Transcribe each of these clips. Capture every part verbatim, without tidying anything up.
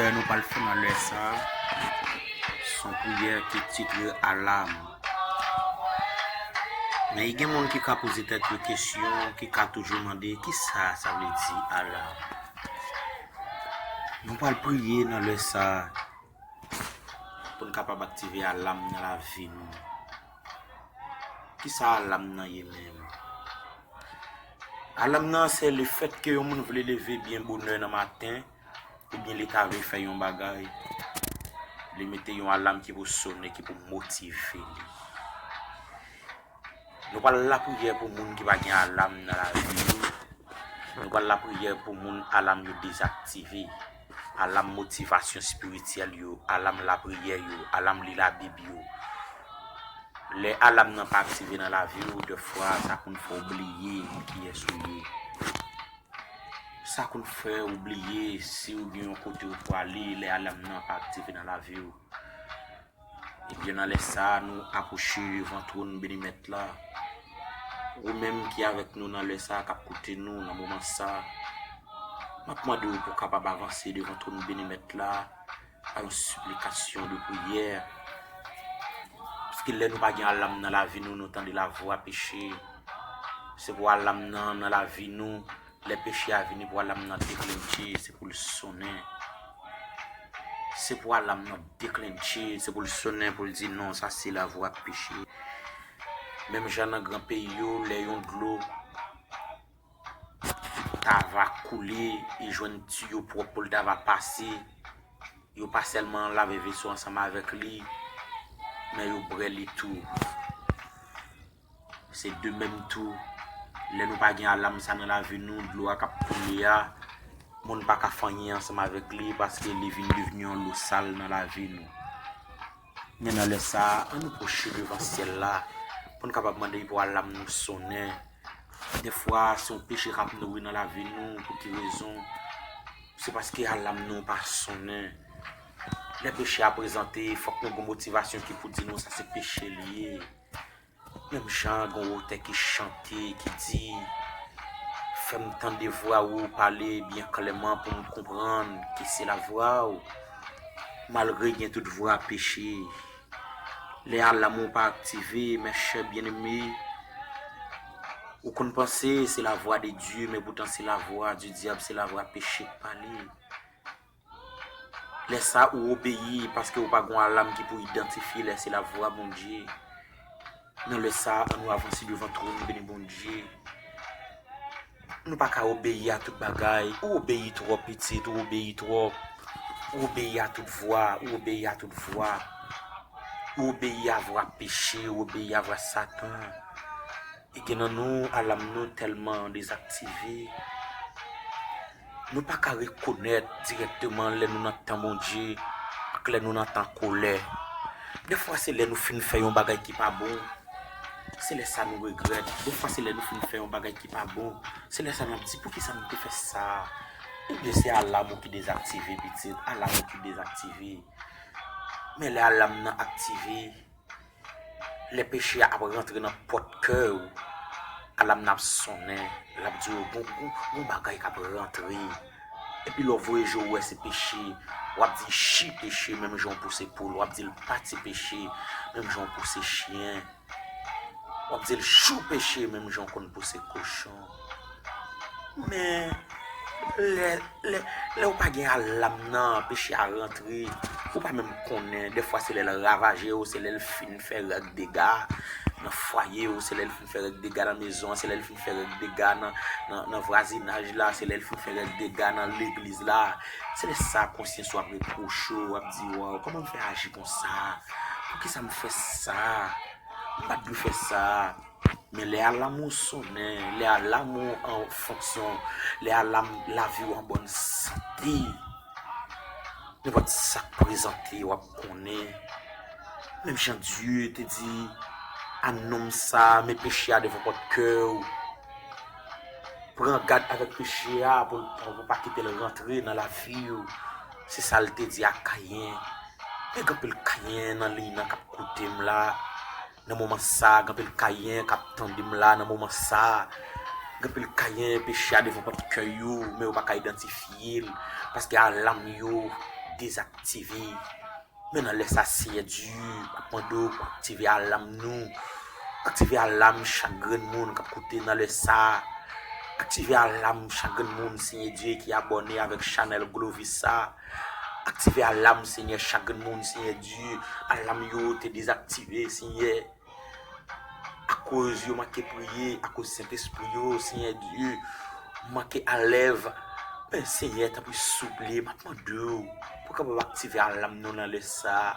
Priyè nou pral fè nan lè sa a, se yon priyè ki titre Alam. Men gen moun ki ka poze tèt yo kesyon, ki ka toujou mande, "Kisa sa vle di alam?" Nou pral priye nan lè sa a pou n kapab aktive alam nan lavi nou. Kisa alam nan ye menm? Alam nan, se lefètke yon moun vle leve byen bonè nan maten, oubyen li ta vle fè yon bagay, li mete yon alam ki pou sonnen, ki pou motive li. Nou pral lapriyè pou moun ki pa gen alam nan lavi yo. Nou pral lapriyè pou moun alam yo dezaktive. Alam motivasyon espirityèl yo, alam lapriyè yo, alam li Labib yo. Lè alam nan pa aktive nan lavi w, dèfwa sa konn fè w bliye kiyès ou ye. Sa konn fè w bliye si w gen yon kote w pwale lè alam nan pa aktive nan lavi w. Ebyen, nan lè sa a, nou apwoche devan twòn beni Mèt la. Ou menm ki avèk nou nan lè sa a, k ap koute nou nan moman sa a, m ap mande w pou w kapab avanse devan twòn beni Mèt la, pa yon siplikasyon de priyè. Paske lè nou pa gen alam nan lavi nou, nou tande lavwa peche. Se pou alam nan nan lavi nou, lè peche a vini pou alam nan deklenche, se pou l sonnen. Se pou alam nan deklenche, se pou l sonnen, pou l di, "Non, sa se lavwa peche." Menm jan nan gran peyi yo, lè yon dlo ta va koule, e jwenn tiyo pwòp pou l ta va pase, yo pa sèlman lave veso ansanm avèk li, men yo bwè li tou. Se de menm tou, lè nou pa gen alam sa nan lavi nou, dlo a k ap koule a, moun pa ka fè anyen ansanm avèk li paske li vin devni yon lo sal nan lavi nou. Men nan lè sa a, ann nou pwoche devan syèl la pou n kapab mande pou alam nou sonnen. Dèfwa, se yon peche k ap nouri nan lavi nou. Pou ki rezon? Se paske alam nou pa sonnen. Lè peche a prezante, fòk nou gen motivasyon ki pou di nou sa se peche li ye. Menm jan gen yon otè ki chante, ki di, "Fè m tande vwa ou pale byen klèman pou m konprann ki se lavwa ou, malgre gen tout vwa peche." Lè alam ou pa aktive, mes chers bien-aimés, ou konn panse se lavwa de Dye, men poutan se lavwa di dyab, se lavwa peche k pale. Lè sa ou obeyi paske ou pa gon alam ki pou idantifye lè se lavwa Bondye. Nan lè sa, ann nou avanse devan twòn beni Bondye. Nou pa ka obeyi a tout bagay. Ou obeyi twòp, pitit, ou obeyi twòp. Ou obeyi a tout vwa, ou obeyi a tout vwa. Ou obeyi a vwa peche, ou obeyi a vwa Satan. E gen nan nou, alam nou tèlman dezaktive. Nou pa ka rekonèt dirèkteman lè nou nan tan Bondye ak lè nou nan tan kolè. Dèfwa, se lè nou fin fè yon bagay ki pa bon, se lè sa nou regrèt. Dèfwa, se lè nou fin fè yon bagay ki pa bon, se lè sa n ap di, "Poukisa m te fè sa?" Ebyen, se alam ou ki dezaktive, pitit, alam ou ki dezaktive. Men lè alam nan aktive, lè peche a ap rantre nan pòt kè w, alam nan ap sonnen, l ap di w, "Gon, gon, gon bagay k ap rantre." Epi lè w voye je w, w wè se peche, w ap di, "Chi peche," menm jan w pouse poul, w ap di l, "Pati peche," menm jan w pouse chyen, w ap di l, "Chou peche," menm jan w konn pouse kochon. Men, lè, lè, lè w pa gen alam nan, peche a rantre, ou pa menm konnen. Dèfwa, se lè l ravaje w, se lè l fin fè règ dega nan fwaye w, se lè l fin fè règ dega nan mezon an, se lè l fin fè règ dega nan, nan, nan vwazinaj la, se lè l fin fè règ dega nan legliz la. Se lè sa konsyans ou ap repwoche w, w ap di, "Waw, kòman m fè aji konsa? Poukisa m fè sa? M pa t dwe fè sa." Men lè alam ou sonnen, lè alam ou an fonksyon, lè alam lavi w an bòn sante, nenpòt sa k prezante, w ap konnen. Menm jan Dye te di a nonm sa, met peche a devan pòt kè w. Pran gad avèk peche a pou, pou, pou pa kite l rantre nan lavi w. Se sa l te di a Kayen. Men gen anpil Kayen nan liy nan k ap koute m la. Nan moman sa, gen anpil Kayen k ap tande m la nan moman sa. Gen anpil Kayen, peche a devan pòt kè yo, men yo pa ka idantifye l, paske alam yo dezaktive. Men nan lè sa, Senyè Dye, m ap mande w pou aktive alam nou. Aktive alam chak grenn moun k ap koute nan lè sa. Aktive alam chak grenn moun, Senyè Dye, ki abòne avèk chanèl Glovis sa. Aktive alam, Senyè, chak grenn moun, Senyè Dye. Alam yo te dezaktive, Senyè. Akoz yo manke priye, akoz Sentespri yo, Senyè Dye, manke alèv. Men Senyè, tanpri, souple, m ap mande w pou w kapab aktive alam nou nan lè sa.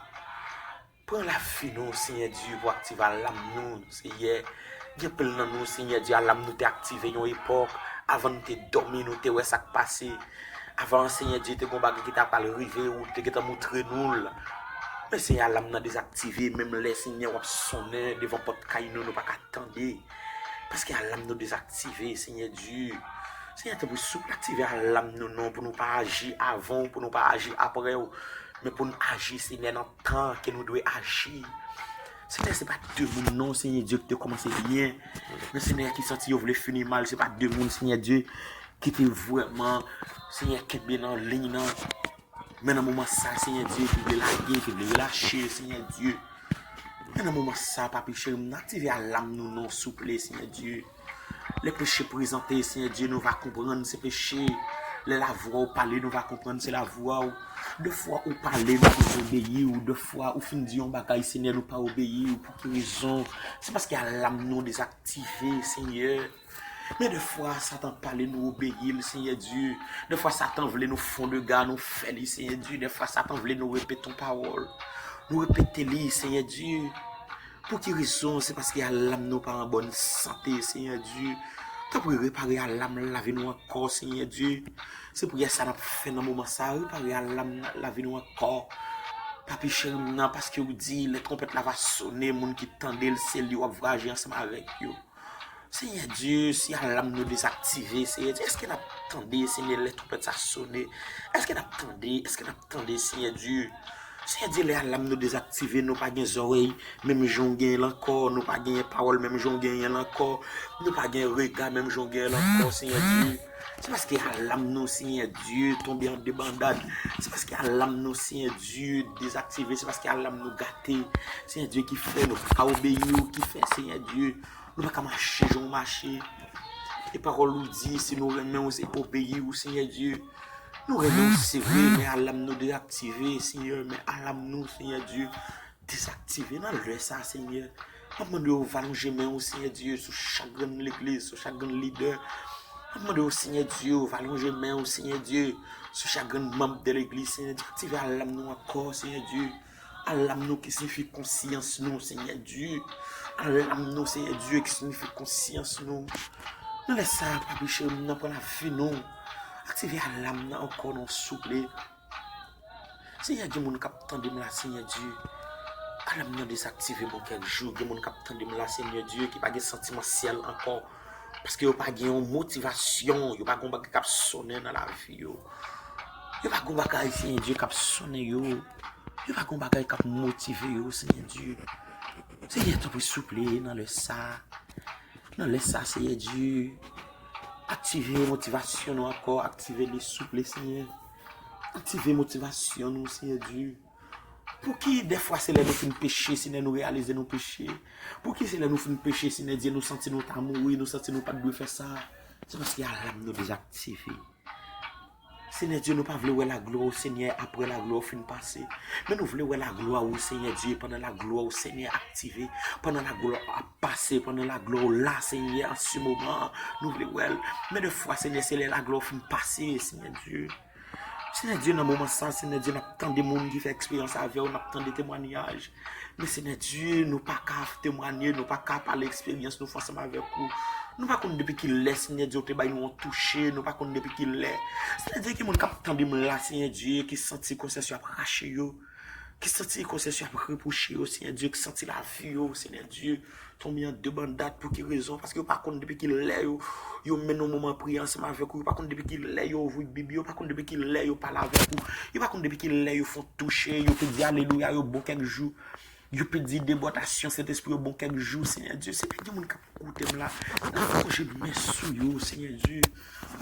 Pran lavi nou, Senyè Dye, pou aktive alam nou, Senyè. Gen anpil nan nou, Senyè Dye, alam nou te aktive yon epòk. Avan nou te dòmi, nou te wè sa k pase. Avan, Senyè Dye, te gon bagay ki ta pral rive, ou te gentan moutre nou l. Men Senyè, alam nan dezaktive, menm lè, Senyè, w ap sonnen devan pòt kay nou, nou pa ka tande. Paske alam nou dezaktive, Senyè Dye. Senyè, tanpri, souple, aktive alam nou non, pou nou pa aji avan w, pou nou pa aji apre w. Men pou n aji, Senyè, nan tan ke nou dwe aji. Senyè, se pa de moun non, Senyè Dye, ki te kòmanse byen. Men Senyè, ki santi yo vle fini mal, se pa de moun, Senyè Dye, ki te vrèman, Senyè, kenbe nan liy nan. Men nan moman sa, Senyè Dye, ki vle lage, ki vle relache, Senyè Dye. Men nan moman sa, Papi cheri, m aktive alam nou non, souple, Senyè Dye. Lè peche prezante, Senyè Dye, nou va konprann se peche. Lè lavwa w pale, nou va konprann se lavwa w. Defwa ou pale, nou pa obeyi w. Defwa ou fin di yon bagay, Senyè, nou pa obeyi w. Pou ki rezon? Se paske alam nou dezaktive, Senyè. Men defwa, Satan pale, nou obeyi l, Senyè Dye. Defwa, Satan vle nou fè yon dega, nou fè li, Senyè Dye. Defwa, Satan vle nou repete yon pawòl. Nou repete li, Senyè Dye. Pou ki rezon? Se paske alam nou pa an bòn sante, Senyè Dye. Tanpri, repare alam lavi nou ankò, Senyè Dye. Se priyè sa n ap fè nan moman sa, repare alam nan lavi nou ankò. Papi cheri m nan, paske ou di, lè twonpèt la va sonnen, moun ki tande l, se li w ap voyaje ansanm avèk yo. Senyè Dye, si alam nou dezaktive, Senyè Dye, èske n ap tande, Senyè, lè twonpèt sa sonnen? Èske n ap tande? Èske n ap tande, Senyè Dye? Senyè Dye, lè alam nou dezaktive, nou pa gen zòrèy, menm jan w genyen l ankò, nou pa genyen pawòl, menm jan w genyen l ankò, nou pa gen rega, menm jan w genyen l ankò, Senyè Dye. Se paske alam nou, Senyè Dye, tonbe an debandad. Se paske alam nou, Senyè Dye, dezaktive. Se paske alam nou gate, Senyè Dye, ki fè nou pa ka obeyi w, ki fè, Senyè Dye, nou pa ka mache jan w mache. E pawòl ou di, si nou renmen w, se obeyi w, Senyè Dye. Nou renmen w, se vre, men alam nou dezaktive, Senyè, men alam nou, Senyè Dye, dezaktive nan lè sa, Senyè. M ap mande w va lonje men w, Senyè Dye, sou chak grenn legliz, sou chak grenn lidè. M ap mande w, Senyè Dye, va lonje men w, Senyè Dye, sou chak grenn manm de legliz, Senyè Dye. Aktive alam nou ankò, Senyè Dye. Alam nou ki siyifi konsyans nou, Senyè Dye. Alam nou, Senyè Dye, ki siyifi konsyans nou. Nan lè sa, Papi cheri m nan, pran lavi nou. Aktive alam nan ankò non, souple. Senyè, gen moun k ap tande m la, Senyè Dye. Alam nan dezaktive bon kèk jou. Gen moun k ap tande m la, Senyè Dye, ki pa gen santiman syèl ankò. Paske yo pa gen yon motivasyon, yo pa gen yon bagay k ap sonnen nan lavi yo. Yo pa gen yon bagay, Senyè Dye, k ap sonnen yo. Yo pa gen yon bagay k ap motive yo, Senyè Dye. Senyè, tanpri, souple, nan lè sa. Nan lè sa, Senyè Dye, aktive motivasyon nou ankò, aktive li, souple, Senyè. Aktive motivasyon nou, Senyè Dye. Pouki dèfwa se lè nou fin peche, Senyè, nou reyalize nou peche? Pouki se lè nou fin peche, Senyè Dye, nou santi nou ta mouri, nou santi nou pa t dwe fè sa? Se paske alam nou dezaktive. Senyè Dye, nou pa vle wè laglwa w, Senyè, apre laglwa w fin pase. Men nou vle wè laglwa w, Senyè Dye, pandan laglwa w, Senyè, aktive. Pandan laglwa w ap pase, pandan laglwa w la, Senyè, an se moman, nou vle wè l. Men dèfwa, Senyè, se lè laglwa w fin pase, Senyè Dye. Senyè Dye, nan moman sa, Senyè Dye, n ap tande moun ki fè eksperyans avè w, n ap tande temwanyaj. Men Senyè Dye, nou pa ka temwanye, nou pa ka pale eksperyans nou fè ansanm avèk ou. Nou pa konn depi ki lè, Senyè Dye, ou te bay nou yon touche, nou pa konn depi ki lè. Senyè Dye, gen moun k ap tande m la, Senyè Dye, ki santi konsyans yo ap rache yo, ki santi konsyans yo ap repwoche yo, Senyè Dye, ki santi lavi yo, Senyè Dye, tonbe an debandad. Pou ki rezon? Paske yo pa konn depi ki lè yo, yo mennen yon moman priyè ansanm avèk ou, yo pa konn depi ki lè yo ouvri Bib yo, yo pa konn depi ki lè yo pale avèk ou, yo pa konn depi ki lè yo fè w touche, yo te di alelouya, yo bon kèk jou. Yo pèdi debòtasyon Sentespri yo bon kèk jou, Senyè Dye. Senyè, gen moun k ap koute m la. N ap fè yon jèt men sou yo, Senyè Dye.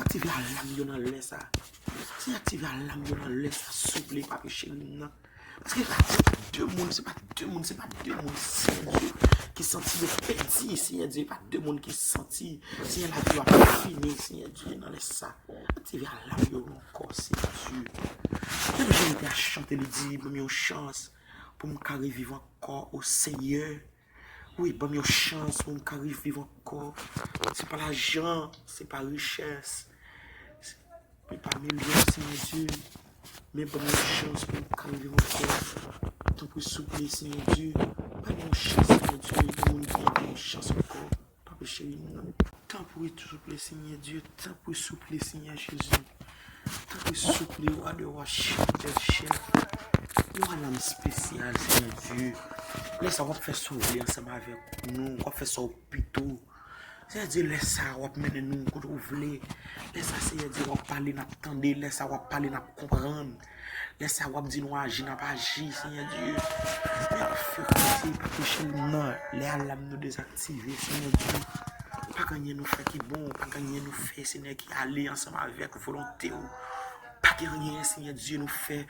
Aktive alam yo nan lè sa. Senyè, aktive alam yo nan lè sa, souple, Papa cheri m nan. Paske se pa de moun, se pa de moun, se pa de moun, Senyè Dye, ki santi yo pèdi, Senyè Dye, se pa de moun ki santi, Senyè, lavi yo ap fini, Senyè Dye, nan lè sa. Aktive alam yo ankò, Senyè Dye. Menm jan li te chante, li di, ban m yon chans pou m ka reviv ankò, o Senyè. Wi, ban m yon chans pou m ka reviv ankò. Se pa lajan, se pa richès, se pa milyon, Senyè Dye. Men ban m yon chans pou m ka reviv ankò. Tanpri, souple, Senyè Dye. Ban m yon chans, Senyè Dye. Gen moun ki gen yon chans ankò. Papa cheri m nan. Tanpri, souple, Senyè Dye. Tanpri, souple, Senyè Jezi. Tanpri, souple, wa dè wa, chèf dè chèf. Yon alam espesyal, Senyè Dye. Lè sa w ap fè sa w vle ansanm avèk nou, w ap fè sa w pito. Senyè Dye, lè sa w ap mennen nou kote w vle. Lè sa, Senyè Dye, w ap pale, n ap tande. Lè sa w ap pale, n ap konprann. Lè sa w ap di nou aji, n ap aji, Senyè Dye. Lè w ap fè kote, pa touche nou nan. Lè alam nou dezaktive, Senyè Dye. Pa gen anyen nou fè ki bon, pa gen anyen nou fè, Senyè, ki ale ansanm avèk volonte w. Pa gen anyen, Senyè Dye, nou fè,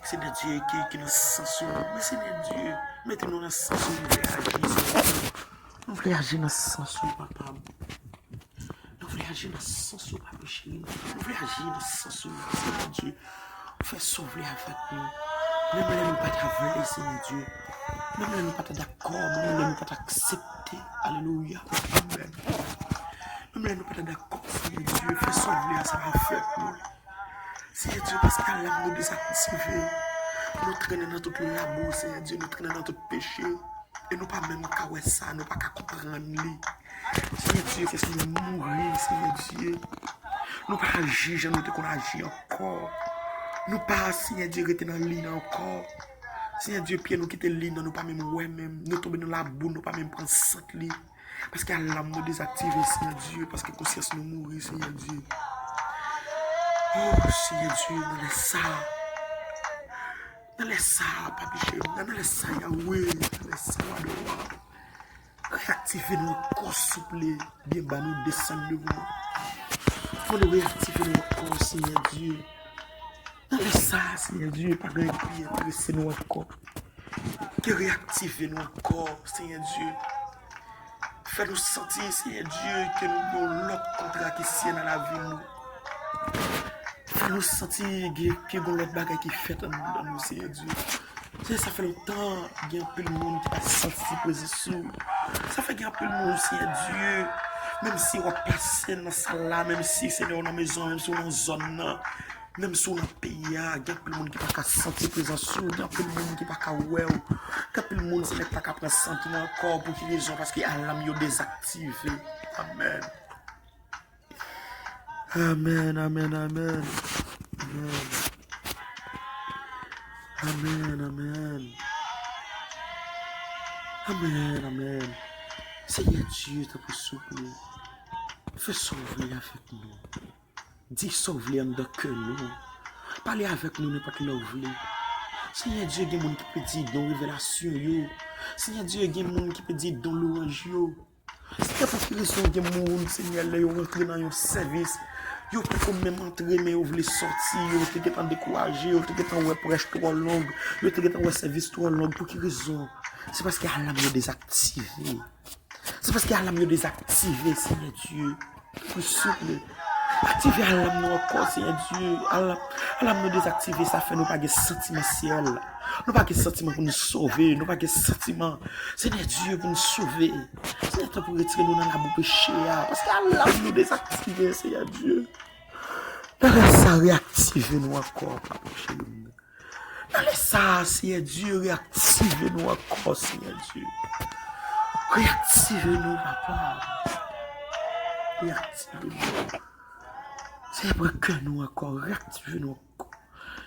Senyè Dye, ki, ki nan sans ou. Men, Senyè Dye, mete nou nan sans ou, nou vle aji, Senyè Dye. Nou vle aji nan sans ou, papa. Nou vle aji nan sans ou, papa cheri. Nou vle aji nan sans ou, Senyè Dye. Fè sa w vle avèk nou. Menm lè nou pa ta vle, Senyè Dye. Menm lè nou pa ta dakò, menm lè nou pa ta aksepte. Alelouya. Amèn. Menm lè nou pa ta dakò, Senyè Dye, fè sa w vle ansanm avèk nou. Senyè Dye, paske alam nou dezaktive. Nou trennen nan tout labou, Senyè Dye, nou trennen nan tout peche. E nou pa menm ka wè sa, nou pa ka konprann li. Senyè Dye, fè si nou mouri, Senyè Dye. Nou pa aji jan nou te konn aji ankò. Nou pa, Senyè Dye, rete nan liy nan ankò. Senyè Dye, pye nou kite liy nan, nou pa menm wè menm. Nou tonbe nan labou, nou pa menm pran sant li. Paske alam nou dezaktive, Senyè Dye, paske konsyans nou mouri, Senyè Dye. O, Senyè Dye, nan lè sa, nan lè sa, Papi cheri, nan lè sa, Yawe, nan lè sa, Wa dè wa. Reyaktive nou ankò, souple, byen ba nou desann devan. Fò nou reyaktive nou ankò, Senyè Dye. Nan lè sa, Senyè Dye, pa gen anyen ki pi enterese nou ankò ke reyaktive nou ankò, Senyè Dye. Fè nou santi, Senyè Dye, ke nou gen yon lòt kontra ki siyen nan lavi nou. Fè nou santi gen, ke gen lòt bagay ki fèt anndan nou, Senyè Dye. Senyè, sa fè lontan gen anpil moun ki pa santi prezans ou. Sa fè gen anpil moun, Senyè Dye, menm si w ap pase nan sal la, menm si, Senyè, w nan mezon, menm si w nan zòn nan, menm si w nan peyi a, gen anpil moun ki pa ka santi prezans ou, gen anpil moun ki pa ka wè w. Gen anpil moun, Senyè, ki pa ka pran sant ou ankò. Pou ki rezon? Paske alam yo dezaktive. Amèn. Amèn, amèn, amèn. Amèn. Amèn, amèn. Amèn, amèn. Senyè Dye, tanpri, souple, fè sa w vle avèk nou. Di sa w vle anndan kè nou. Pale avèk nou nenpòt lè w vle. Senyè Dye, gen moun ki pèdi don revelasyon yo. Senyè Dye, gen moun ki pèdi don lwanj yo. Senyè, pou ki rezon gen moun, Senyè, lè yo rantre nan yon sèvis, yo poko menm antre, men yo vle sòti, yo te gentan dekouraje, yo te gentan wè prèch twò long, yo te gentan wè sèvis twò long. Pou ki rezon? Se paske alam yo dezaktive. Se paske alam yo dezaktive, Senyè Dye. Souple. Aktive alam nou ankò, Senyè Dye. Alam, alam nou dezaktive, sa fè nou pa gen santiman syèl. Nou pa gen santiman pou nou sove. Nou pa gen santiman, Senyè Dye, pou nou sove. Senyè, tanpri, retire nou nan labou peche a. Paske alam nou dezaktive, Senyè Dye. Nan lè sa, reyaktive nou ankò, Papa cheri m. Nan lè sa a, Senyè Dye, reyaktive nou ankò, Senyè Dye. Reyaktive nou, papa. Reyaktive nou. Senyè, pran kè nou ankò, reyaktive nou ankò.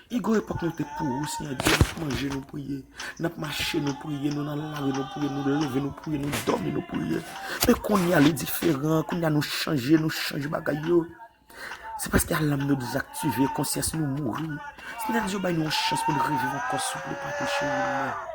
Gen yon epòk nou te pou ou, Senyè Dye, n ap manje, nou priye. N ap mache, nou priye. Nou nan lari, nou priye. Nou leve, nou priye. Nou dòmi, nou priye. Men kounye a, li diferan. Kounye a, nou chanje, nou chanje bagay yo. Se paske alam nou dezaktive, konsyans nou mouri. Senyè Dye, bay nou yon chans pou nou reviv ankò, souple, Papa cheri m nan.